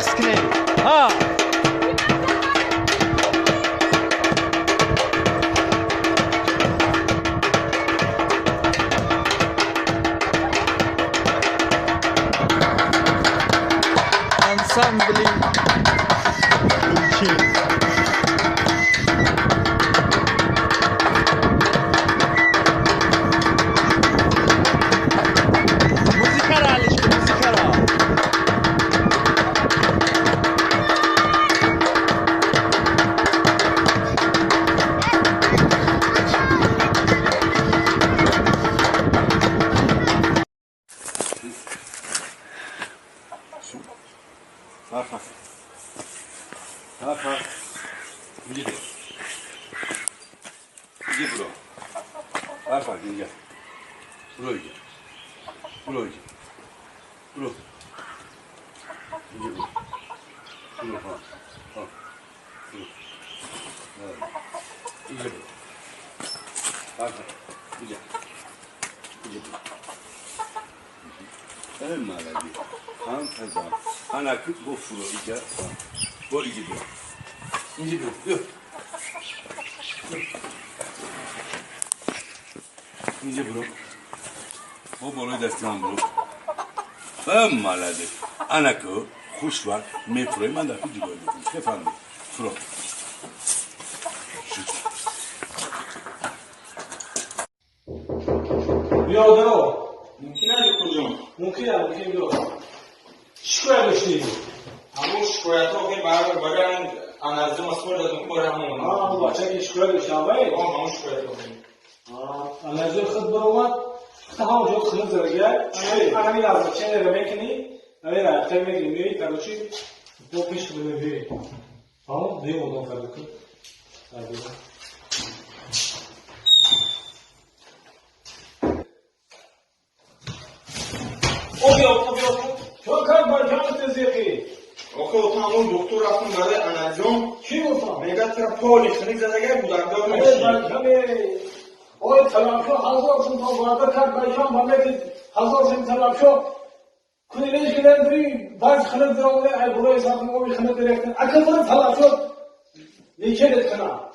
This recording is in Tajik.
Рақс кунем. Ҳа. Ансамбли Гулчин. Музикаро алиш кун, музикаро. Фарфа. Фарфа. Иди. Иди, бро. Фарфа, иди. Бро, иди. Бро, иди. Бро. Иди, бро. Бро, ха. Ха. Бро. Иди, бро. Фарфа. Иди. Иди, бро. Эй, молодец. Хан казан. Ана ки бо фуро иҷа. Бо иҷи бро. Иҷи бро. Ё. Иҷи бро. Бо болои дасти ман бро. Эй, молодец. Ана ки хушвақт мефурои ман дафи ҷудо мекунам. Чӣ фаҳмидӣ? Фуро. Биёдаро. Мумкин аст, духтурҷон? Мумкин аст, мумкин, биё. Шикоят доштӣ? Ҳамун шикоятҳо ки барои ҳамун анализо ма спор дадум, бори ҳамон. Ҳамун бача ки шикоят дошт аввал? Ҳамун шикоятҳо. Анализои худ баромад, худта ҳамон ҷо хунук задагия. Ҳамин назначениеро мекунӣ, ҳамин рабита мегирӣ, меоӣ, короче, бо пеш худ мебиёӣ. Фаҳмид? Дуюм одам карда кун. Оби офтоб, офтоб. Чо кард барҷам тезиқӣ? Охе, отам, ҳамун духтур рафтум барои анализом. Чӣ гуфтам? Мегӯяд, тира поли хунук задагия, гудакдор мешӣ. Ой, талабшо 1000 сум то ваъда кард байҷон, мамлекет 1000 сум талабшо. Кунилеш кидан дури баъз хунук диромде, ай булои сахм оби хунук директор. Ака бури талабшо лечение кунам.